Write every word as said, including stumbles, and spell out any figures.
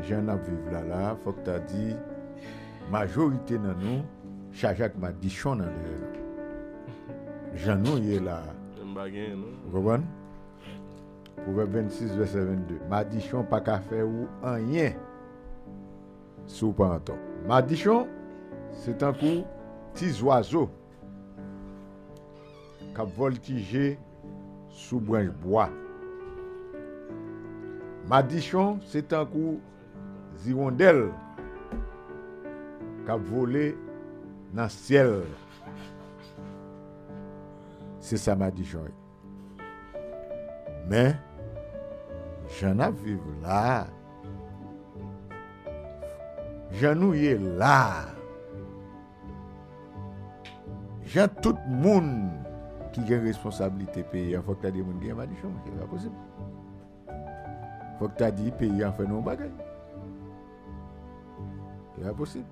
Jan n ap viv la la, fòk ta di, majorite nan nou chaje ak madichon nan dèyè nou. Jan nou ye la a. M pa genyen, non. Ou konprann? Pwovèb vennsis, vèsè vennde. Madichon pa ka fè ou anyen si w pa antò. Madichon, se tankou ti zwazo k ap vòltije sou branch bwa. Madichon, se tankou ziwondèl k ap vole nan syèl. Se sa madichon ye. Men, jan n ap viv la a, jan nou ye la a, jan tout moun ki gen responsablite peyi a, fòk ta di moun gen madichon, monchè, se pa posib. Fòk ta di peyi a fè nou yon bagay. Se pa posib.